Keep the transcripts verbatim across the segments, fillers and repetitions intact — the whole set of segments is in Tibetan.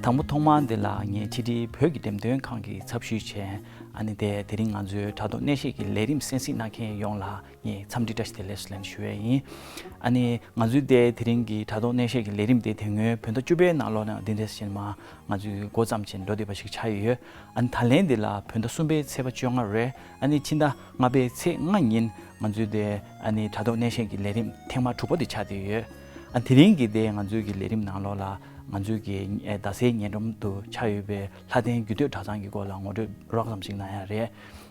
དང་པོ་ཐོག་མར་འདི་ལ་ངས་ཕྱི་དྲིལ་བོད་ཀྱི་འགྲེམས་སྟོན་ཁང་གི་ཚབ་ཞུས་བྱས། ཨ་ནི་དེ་དེ་རིང་ང་ཚོའི་དྲ་ཐོག་གནས་བཤད་ཀྱི་ལས་རིམ་གསན་གཟིགས་གནང་མཁན་ཡོངས་ལ་ངས་འཚམས་འདྲི་བཀྲ་ཤིས་བདེ་ལེགས་སུ་ལན་ཞུ་ཡས་ཡིན། ཨ་ནི་ང་ཚོའི་དེ་དེ་རིང་གི་དྲ་ཐོག་གནས་བཤད་ཀྱི་ལས་རིམ་དེ་དེ་སྔོན་བོད་ཟླ་བཅུ་པའི་ནང་ལོགས་ནས་འདི་འདྲ་བྱས་མ་ང་ཚོའི་འགོ་བརྩམས་བྱས་འགྲོ་བསྡད་པ་ཞིག་ཆགས་ཡོད། ཨ་ནི་ད་ལན་འདི་ལ་བོད་ཟླ་གསུམ་པའི་ཚེས་པ་བཅོ་ལྔ་རེད། ཨ་ནི་ཕྱི་ཟླ་ལྔ་པའི་ཚེས་ལྔ་ཉིན་ང་ཚོའི་དེ་ཨ་ནི་དྲ་ཐོག་གནས་བཤད་ཀྱི་ལས་རིམ་ཐེངས་མ་དྲུག་པ་དེ་ཆགས་བསྡད་ཡོད། ཨ་དེ་རིང་གི་དེ་ང་ཚོའི་གི་ལས་རིམ་ནང་ལོགས་ལ་ང་ཚོའི་གི་ཨེ་རྡ་སའི་ཉེ་འགྲམ་དུ་ཆགས་ཡོད་པའི་ལྷ་ལྡན་རྒྱུད་སྟོད་གྲྭ་ཚང་གི་སྐོར་ལ་ངོ་སྤྲོད་རོབ་ཙམ་ཞིག་གནང་ཡ་རེད།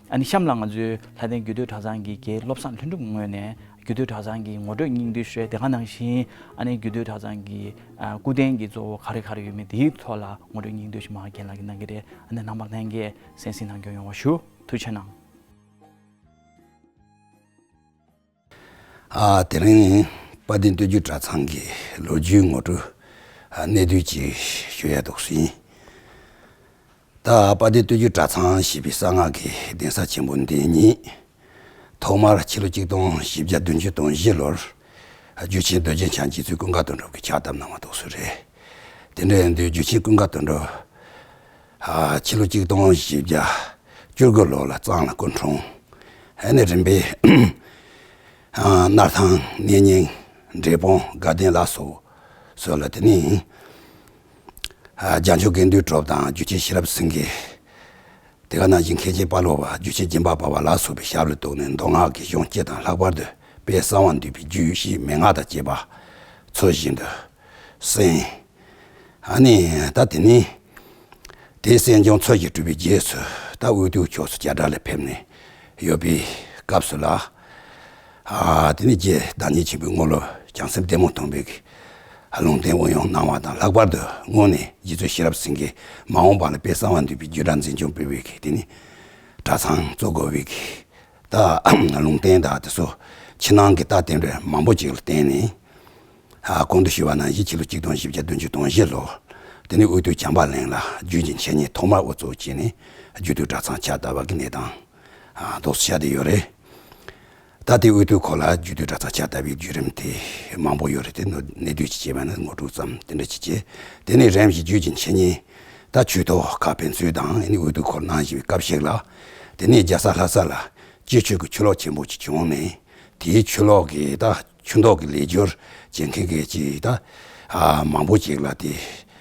ཨ་ནི་གཤམ་ལ་ང་ཚོའི་ལྷ་ལྡན་རྒྱུད་སྟོད་གྲྭ་ཚང་གི་རྒན་བློ་བཟང་ལྷུན་གྲུབ་ངོས་ནས་རྒྱུད་སྟོད་གྲྭ་ཚང་གི་ངོ་སྤྲོད་སྙིང་བསྡུས་ཞུ་ཡ་དེ་ག་ནང་བཞིན། ཨ་ནི་རྒྱུད་སྟོད་གྲྭ་ཚང་གི་ཨ་སྐུ་རྟེན་གྱི་གཙོ་བོ་ག་རེ་ག་རེ་ཡོད་མེད་དེའི་ཐོག་ལ་ངོ་སྤྲོད་སྙིང་བསྡུས་ཞིག་མར་རྒན་ལགས་ཀྱིས་གནང་གི་རེད། ཨ་ནི་རྣམ་པ་ལྷན་རྒྱས་གསན་གཟིགས་གནང་སྐྱོང་ཡོང་བ་ཞུ། ཐུགས་རྗེ་གནང་། ཨ་དེ་རིང་དཔལ་ལྡན་སྟོད་རྒྱུད་གྲྭ་ཚང་གི་ལོ་རྒྱུས་ངོ་སྤྲོད་ཨ་གནད་བསྡུས་ཅིག་ཞུ་ཡ་འདུག་སེ་ཡིན། ད་དཔལ་ལྡན་སྟོད་རྒྱུད་གྲྭ་ཚང་ཞེས་པའི་གསང་སྔགས་ཀྱི་གདན་ས་ཆེན་པོ་འདི་ཉིད་ཐོག་མར་ཕྱི་ལོ་གཅིག་སྟོང་བཞི་བརྒྱ་བདུན་ཅུ་དོན་བཞི་ལོར་རྒྱུད་ཆེན་རྡོ་རྗེ་འཆང་རྗེ་བཙུན་ཀུན་དགའ་དོན་གྲུབ་ཀྱིས་ཕྱག་བཏབ་གནང་བ་འདུག་སེ་རེད། དེ་འདྲ་ཡིན་དུས་རྒྱུད་ཆེན་ཀུན་དགའ་དོན་གྲུབ་ཨ་ཕྱི་ལོ་གཅིག་སྟོང་བཞི་བརྒྱ་བཅུ་དགུ་ལོ་ལ་གཙང་ལ་སྐུ་འཁྲུངས། ཨ་ནི་རིམ་པས་ཨ་སྣར་ཐང་གནས་རྙིང་འབྲས་སྤུངས་དགའ་ལྡན་ལ་སོགས་སོགས་ལ། དེ་ནས་ཨ་རྒྱལ་མཆོག་དགེ་འདུན་གྲུབ་དང་རྒྱུད་ཆེན་ཤེས་རབ་སེང་གེ། དེ་ག་ནང་བཞིན་མཁན་ཆེན་དཔའ་བློ་བ་རྒྱུད་ཆེན་སྦྱིན་པ་འཕགས་པ་ལ་སོགས་པའི་ཞབས་ལ་གཏུགས་ནས་མདོ་སྔགས་ཀྱི་གཞུང་སྤྱི་དང་ལྷག་པར་དུ་དཔལ་གསང་བ་འདུས་པའི་རྒྱུད་བཞི་མན་ངག་དང་བཅས་པ་ཚུལ་བཞིན་དུ་གསན། ཨ་ནི་ད་དེ་ནི་དེའི་གསན་སྦྱོང་ཚུལ་བཞིན་གྲུབ་པའི་རྗེས་སུ་ད་དབུས་དུས་ཕྱོགས་སུ་རྒྱ་གྲྭ་ལ་ཕེབས་ནས་ཡོད་པའི་སྐབས་སུ་ལ། ཨ་དེ་ནི་རྗེ་བདག་ཉིད་ཆེན་པོའི་དངོས་སློབ་བྱང་སེམས་བདེ་མོ་མཐོང་བའི་ལུང་བསྟན་དབུ་ཡོང་གནང་བ་དང་། ལྷག་པར་དུ་དངོས་གནས་རྗེ་བཙུན་ཤེས་རབ་སེང་གེ་མ་འོངས་པ་ལ་དཔལ་གསང་བ་འདུས་པའི་རྒྱུད་གྲྭ་འཛིན་སྐྱོང་སྤེལ་བའི་གི་དེ་ནི་གྲྭ་ཚང་བཙུགས་དགོས་པའི་གི་ད་ལུང་བསྟན་དང་དེ་ཚོ་ཕྱི་ནང་གི་ད་དེ་འདྲ་མང་པོ་ཅིག་ལ་བརྟེན་ནས། ཨ་གོང་དུ་ཞུས་པ་ནང་བཞིན་ཕྱི་ལོ་གཅིག་སྟོང་བཞི་བརྒྱ་བདུན་ཅུ་དོན་བཞི་ལོ། དེ་ནི་དབུས་དུས་བྱམས་པ་གླིང་ལ་རྒྱུད་ཀྱི་འཆད་ཉན་ཐོག་མར་དབུ་བཙུགས་བྱས་ནས་རྒྱུད་སྟོད་གྲྭ་ཚང་ཕྱག་བཏབ་པ་གི་གནས་སྟངས་ཨ་འདུག་སེ་ཆགས་བསྡད་ཡོད་རེད། ད་དེ་དབུས་དུས་ཁོ་ལ་རྒྱུད་སྟོད་གྲྭ་ཚང་ཕྱག་བཏབ་པའི་བརྒྱུད་རིམ་དེ་མང་པོ་ཡོད་རེད། དེ་ནི་གནད་བསྡུས་ཅིག་བྱས་པ་ན་ངོ་སྤྲོད་ཙམ་དེ་འདྲ་ཅིག་བྱས། དེ་ནས་རིམ་བཞིན་རྒྱུད་ཀྱི་འཆད་ཉན་ད་ཆོས་ཐོག་ཁག་ཕན་ཚུན་དང་ཨ་ནི་དབུས་དུས་ཁོ་གནང་བཞིན་པའི་སྐབས་ཤིག་ལ། དེ་ནས་རྒྱལ་ས་ལྷ་ས་ལ་སྐྱེས་ཆོས་ཀྱི་ཆུ་ལོག་ཆེན་པོ་ཅིག་བྱུང་ནས། དེའི་ཆུ་ལོག་གི་ད་ཆུ་མདོག་གི་ལས་སྦྱོར་བྱེད་མཁན་གྱི་ཅིག་ད་ཨ་མང་པོ་ཅིག་ལ་དེ་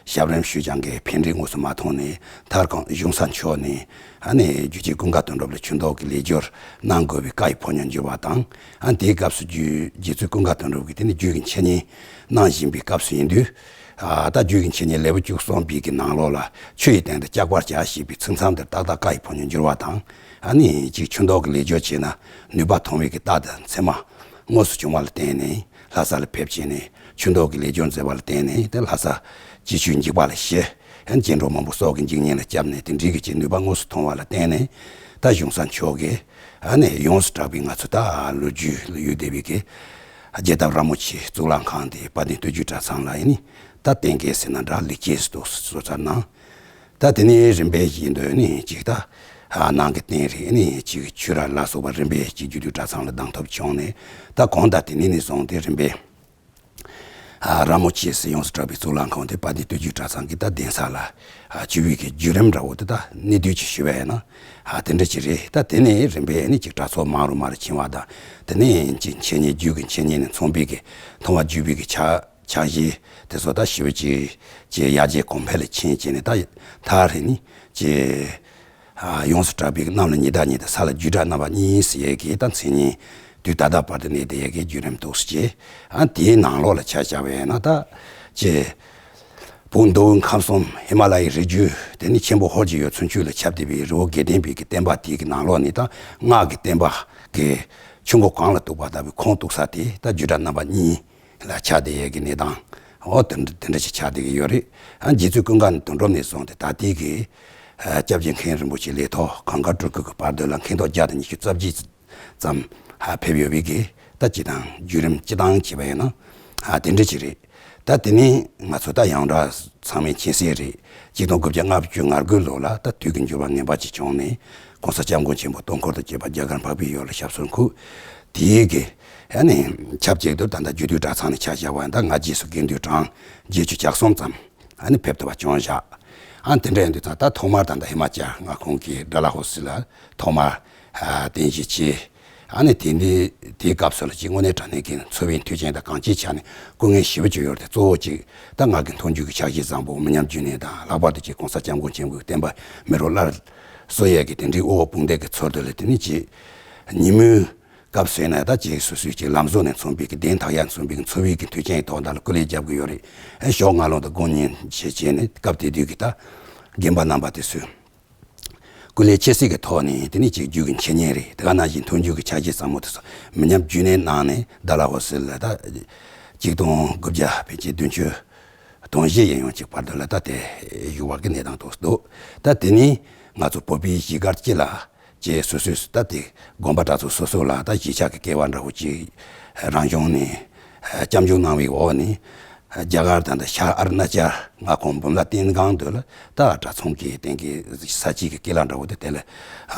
ཞབས་རིམ་ཞུས་ཀྱང་གི་ཕན་འབྲས་དངོས་སུ་མ་མཐོང་ནས། མཐར་གང་གཞུང་ས་མཆོག་ནས་ཨ་ནི་རྒྱུད་ཆེན་ཀུན་དགའ་དོན་གྲུབ་ལ་ཆུ་མདོག་གི་ལས་སྦྱོར་གནང་དགོས་པའི་བཀའ་ཡི་ཕོ་ཉར་འབྱོར་བ་དང་། ཨ་དེའི་སྐབས་སུ་རྒྱུད་རྗེ་བཙུན་ཀུན་དགའ་དོན་གྲུབ་ཀྱིས་དེ་ནི་རྒྱུད་ཀྱི་འཆད་ཉན་གནང་བཞིན་པའི་སྐབས་སུ་ཡིན་དུས། ཨ་ད་རྒྱུད་ཀྱི་འཆད་ཉན་ལེའུ་བཅུ་གསུམ་པའི་གི་ནང་ལོགས་ལ་ཆུ་ཡི་སྟེང་དུ་ལྕགས་པར་བྱ་ཞེས་པའི་ཚིག་མཚམས་དེར་ཏག་ཏག་བཀའ་ཡི་ཕོ་ཉར་འབྱོར་བ་དང་། ཨ་ནི་གཅིག་ཆུ་མདོག་གི་ལས་སྦྱོར་བྱས་ན་ནུས་པ་ཐོན་པའི་གི་རྟགས་དང་མཚན་མ་དངོས་སུ་བྱུང་བ་ལ་བརྟེན་ནས་ལྷ་ས་ལ་ཕེབས་བྱས་ནས་ཆུ་མདོག་གི་ལས་སྦྱོར་མཛད་པ་ལ་བརྟེན་ནས། དེ་ལྷ་ས་སྐྱེས་ཆོས་འཇིགས་པ་ལ་ཞི། ཡང་སྐྱེ་འགྲོ་མང་པོ་སྲོག་གི་འཇིགས་ཉེན་ལ་བསྐྱབས་ནས་དེ་འདྲའི་གི་ཅིག་ནུས་པ་དངོས་སུ་ཐོན་པ་ལ་བརྟེན་ནས། ད་གཞུང་ས་མཆོག་གིས་ཨ་ནི་ཡོངས་སུ་གྲགས་པའི་ང་ཚོ་ད་ལོ་རྒྱུས་ལ་ཡོད་བསྡད་པའི་གི་རྒྱལ་ཐབས་ར་མོ་ཆེའི་གཙུག་ལག་ཁང་དེ་དཔལ་ལྡན་སྟོད་རྒྱུད་གྲྭ་ཚང་ལ་ཡིན་ནི་ད་རྟེན་སྐལ་ཟེར་ན་འདྲ། ལེགས་སྐྱེས་སུ་གཏོགས་སུ་གསོལ་ཚར་གནང་། ད་དེ་ནས་རིམ་པས་བཞིན་དུ་ནི་ཅིག་ད་ནང་གི་རྟེན་རིགས་ནི་ཅིག་ཆོས་ར་ལ་སོགས་པ་རིམ་པས་ཅིག་རྒྱུད་སྟོད་གྲྭ་ཚང་ལ་གདན་ཐོབ་བྱུང་ནས། ད་གང་ལྟར་དེ་ནས་ནི་བཟུང་སྟེ་རིམ་པས་ཨ་ར་མོ་ཆེ་ཟེར་ཡོངས་སུ་གྲགས་པའི་གཙུག་ལག་ཁང་དེ་དཔལ་ལྡན་སྟོད་རྒྱུད་གྲྭ་ཚང་གི་ད་གདན་ས་ལ་ཨ་བཅུག་པའི་གི་བརྒྱུད་རིམ་འདྲ་བོ་དེ་ད་གནད་བསྡུས་ཅིག་ཞུས་པ་ཡིན་ན། ཨ་དེ་འདྲ་ཅིག་རེད། ད་དེ་ནས་རིམ་པས་ནི་ཅིག་གྲྭ་ཚོགས་མང་རུ་མང་རུ་ཕྱིན་པ་དང་། དེ་ནས་ཅིག་འཆད་ཉན་རྒྱུད་ཀྱི་འཆད་ཉན་ནས་མཚོན་པའི་གི་མཐོང་བ་བརྒྱུད་པའི་གི་ཕྱག་ཕྱག་བཞེས་དེ་ཚོ་ད་ཞི་བ་ཅིག་ཅིག་ཡར་རྒྱས་གོང་འཕེལ་ལ་ཕྱིན་བྱས་ནས། ད་མཐར་རེད་ནི་ཅིག་ཨ་ཡོངས་སུ་གྲགས་པའི་གནམ་ལ་ཉི་ཟླ་ཉིད་དང་ས་ལ་རྒྱུད་གྲྭ་རྣམ་པ་གཉིས་ཟེར་ཡས་ཀྱི་ད་མཚན་ཉིད་དུས་ད་ལྟ་བར་དུ་གནས་བསྡད་ཡས་ཀྱི་བརྒྱུད་རིམ་འདུག་སེ་བྱས། ཨ་དེའི་ནང་ལོགས་ལ་ཆ་བཞག་པ་ཡིན་ན། ད་ཅེ་བོད་མདོ་དབུས་ཁམས་གསུམ་ཧི་མ་ལ་ཡའི་རི་རྒྱུད་དེ་ནི་ཆེན་པོ་ཧོར་གྱི་ཡུལ་ཚུན་ཆོད་ལ་ཁྱབ་བསྡད་པའི་རི་བོ་དགེ་ལྡན་པའི་གི་བསྟན་པ་དེའི་གི་ནང་ལོགས་ནས་ད་སྔགས་ཀྱི་བསྟན་པ་གི་ཆུ་མགོ་གངས་ལ་གཏུགས་པ་ལྟ་བུའི་ཁུངས་གཏུགས་ས་དེ་ད་རྒྱུད་གྲྭ་རྣམ་པ་གཉིས་ལ་ཆགས་བསྡད་ཡས་ཀྱི་གནས་སྟངས་འོ་དེ་འདྲ་དེ་འདྲ་ཞིག་ཆགས་བསྡད་ཀྱི་ཡོད་རེད། ཨ་རྗེ་བཙུན་ཀུན་དགའ་དོན་གྲུབ་ནས་བཟུང་སྟེ་ད་ལྟའི་གི་ཨ་སྐྱབས་རྗེ་མཁན་རིན་པོ་ཆེ་ལས་ཐོག་གངས་དཀར་སྤྲུལ་སྐུ་གི་བར་དོ་ལ་མཁན་ཐོག་བརྒྱ་དང་ཉི་ཤུ་རྩ་བརྒྱད་ཙམ་ཧ་ཕེབས་ཡོད་པའི་གི་ད་སྤྱི་དང་བརྒྱུད་རིམ་སྤྱི་དང་བྱས་པ་ཡིན་ན་ཨ་དེ་འདྲ་ཅིག་རེད། ད་དེ་ནས་ང་ཚོ་ད་ཡོངས་གྲགས་ཚང་མས་མཁྱེན་གསལ་རེད། གཅིག་སྟོང་དགུ་བརྒྱ་ལྔ་བཅུ་ང་དགུ་ལོ་ལ་ད་དུས་ཀྱི་འགྱུར་བ་ངན་པ་ཅིག་བྱུང་ནས་༸གོང་ས་༸སྐྱབས་མགོན་ཆེན་པོ་སྟོང་འཁོར་དང་བཅས་པ་རྒྱ་གར་འཕགས་པའི་ཡུལ་ལ་ཞབས་སོར་འཁོད། དེའི་གི་ཨ་ནི་ཆབས་ཅིག་ཏུ་ད་ལྟ་རྒྱུད་སྟོད་གྲྭ་ཚང་ནས་ཆ་བཞག་པ་ཡིན་ན་ད་སྔ་རྗེས་སུ་དགེ་འདུན་གྲངས་བརྒྱད་ཅུ་གྱ་གསུམ་ཙམ་ཨ་ནི་ཕེབས་ཐུབ་པ་བྱུང་བཞག། ཨ་དེ་འདྲ་ཡིན་དུས་ཙང་ད་ཐོག་མར་ད་ལྟ་ཧི་མ་ཅལ་མངའ་ཁོངས་ཀྱི་ཌལ་ཧོ་སི་ལ་ཐོག་མར་ཨ་རྟེན་གཞི་བྱས། ཨ་ནི་དེ་འདི་དེའི་སྐབས་སུ་ལ་ཅིག་དངོས་གནས་དྲང་གནས་ཀྱི་འཚོ་བའི་མཐུན་རྐྱེན་དང་གང་ཅིའི་ཆ་ནས་སྐུ་ངལ་ཞེ་པོ་ཅིག་ཡོད་རེད་དེ། གཙོ་བོ་ཅིག་ད་ང་གི་མཐོང་བརྒྱུད་ཀྱི་ཕྱག་བཞེས་བཟང་པོ་མི་ཉམས་རྒྱུན་གནས་དང་། ལྷག་པར་དུ་ཅིག་༸གོང་ས་༸སྐྱབས་མགོན་ཆེན་པོའི་བསྟན་པ་མི་རོ་སླར་གསོ་ཡས་ཀྱི་དེ་འདྲའི་དབུ་འོག་དཔུང་འདེགས་ཀྱི་ཚུལ་དུ་ལ་དེ་ནི་ཅིག་ཉིན་མོའི་སྐབས་སུ་ཡིན་ན་ད་ཅིག་སོ་སོའི་ཅིག་ལམ་བཟོ་ནས་མཚོན་པའི་གི་གདན་འཐག་ཡ་མཚོན་པའི་གི་འཚོ་བའི་གི་མཐུན་རྐྱེན་ཐོག་ད་ལ་སྐུ་ལས་རྒྱབ་གི་ཡོད་རེད། ཨེ་ཞོགས་སྔ་ལོང་དང་དགོང་ཉིན་བྱས་བྱས་ནས་སྐབས་དེ་དུས་ཀྱི་ད་རྒན་པ་རྣམ་པ་དེ་ཚོས་སྐུ་ལས་ཁྱད་བསད་ཀྱི་ཐོག་ནས་དེ་ནས་ཅིག་རྒྱུད་ཀྱི་འཆད་ཉན་རེད། དེ་ག་ནང་བཞིན་མཐོང་བརྒྱུད་ཀྱི་ཕྱག་བཞེས་ཟབ་མོ་དེ་ཚོ་མི་ཉམས་རྒྱུན་གནས་གནང་ནས་ཌལ་ཧོ་སི་ལ་ད་ཆིག་སྟོང་དགུ་བརྒྱ་ཕལ་ཆེར་བདུན་ཅུ་དོན་བཞི་ཡན་ཡོང་ཅིག་བར་དུ་ལ་ད་དེ་བཞུགས་པ་གི་གནས་སྟངས་ཐོག་འདུག་ད་དེ་ནས་ང་ཚོ་བོད་པའི་གཞིས་སྒར་སྤྱི་ལ་ཅེས་སོ་སོས་སུ་ད་དེ་དགོན་པ་གྲྭ་ཚང་སོ་སོ་ལ་ད་གཞིས་ཆགས་ཀྱི་སྐལ་བ་འདྲ་བོ་ཅིག་རང་གཞུང་ནས་སྐྱབས་འཇུག་གནང་བའི་འོག་ནས་རྒྱ་གར་དང་ད་ཤར་ཨ་རུ་ན་ཅལ་མངའ་ཁོངས་འབུམ་ལ་བསྟན་སྒང་དུ་ལ་ད་གྲྭ་ཚང་གི་སྟེང་གི་ས་སྐྱིད་ཀྱི་སྐྱིད་ལ་འདྲ་བོ་དེ་དེ་ལ་